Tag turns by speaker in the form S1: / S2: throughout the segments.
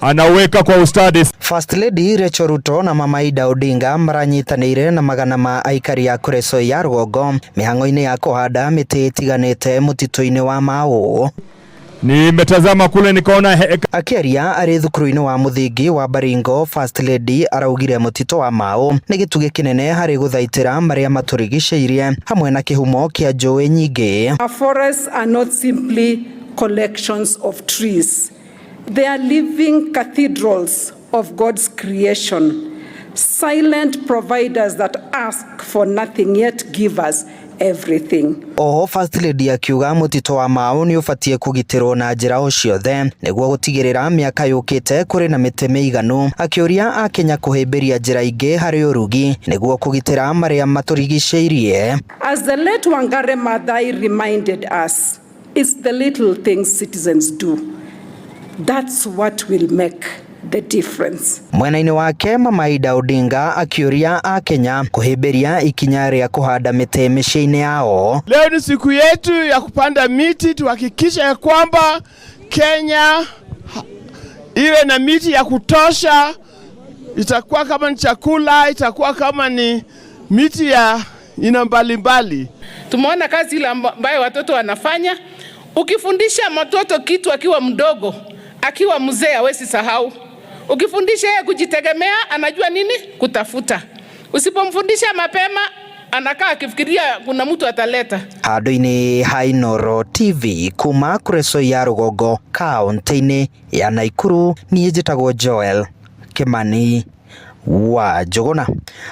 S1: Anaweka kwa ustadi.
S2: First Lady Rachel Ruto na Mama Ida Odinga maranyitanĩire na magana ma aikari a Kuresoi ya rũgongo mĩhang'o-inĩ ya kũhanda mĩtĩ ĩtiganĩte mũtitũ-inĩ wa Mau.
S1: Nimetazama kule nikaona heka.
S2: Akĩaria arĩ thukuru-inĩ wa mũthingi wa Baringo, First Lady araugire mũtitũ wa Mau nĩ gĩtugĩ kĩnene harĩ gũthaitĩra marĩa matũrigicĩirie hamwe na kĩhumo kĩa njũĩ nyingĩ.
S3: Our forests are not simply collections of trees. They are living cathedrals of God's creation, silent providers that ask for nothing yet give us everything.
S2: Oho First Lady akiuga mũtitũ wa Mau nĩ ũbatiĩ kũgitĩrwo na njĩra o ciothe nĩguo gũtigĩrĩra mĩaka yũkĩte kũrĩ na mĩtĩ mĩiganu. Akĩũria akenya kũhĩmbĩria njĩra ingĩ harĩ ũrugi nĩguo kũgitĩra marĩa matũrigicĩirie.
S3: As the late Wangari Maathai reminded us, it's the little things citizens do. That's what will make the difference.
S2: Mwena-inĩ wake Mama Ida Odinga akĩũria akenya kũhĩmbĩria ikinya rĩa kũhanda mĩtĩ mĩciĩ-inĩ yao.
S4: Leo ni siku yetu ya kupanda miti, tuhakikishe ya kwamba Kenya iwe na miti ya kutosha. Itakuwa kama ni chakula, itakuwa kama ni miti ya aina mbalimbali.
S5: Tumeona kazi ile ambayo watoto wanafanya. Ukifundisha mtoto kitu akiwa mdogo, akiwa mzee hawezi sahau. Ukifundisha yeye kujitegemea, anajua nini kutafuta. Usipomfundisha mapema, anakaa akifikiria kuna mtu ataleta.
S2: Handũ-inĩ ha Inooro TV kuma Kuresoi ya rũgongo kaũntĩ-inĩ ya Naikuru, niĩ njĩtagwo Joel Kimani wa Njũgũna.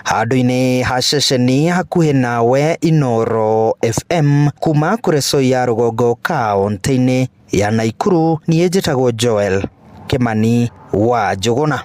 S2: Handũ-inĩ ha ceceni hakuhĩ nawe Inooro FM kuma Kuresoi ya rũgongo kaũntĩ-inĩ ya Naikuru, niĩ njĩtagwo Joel Kimani wa Njũgũna.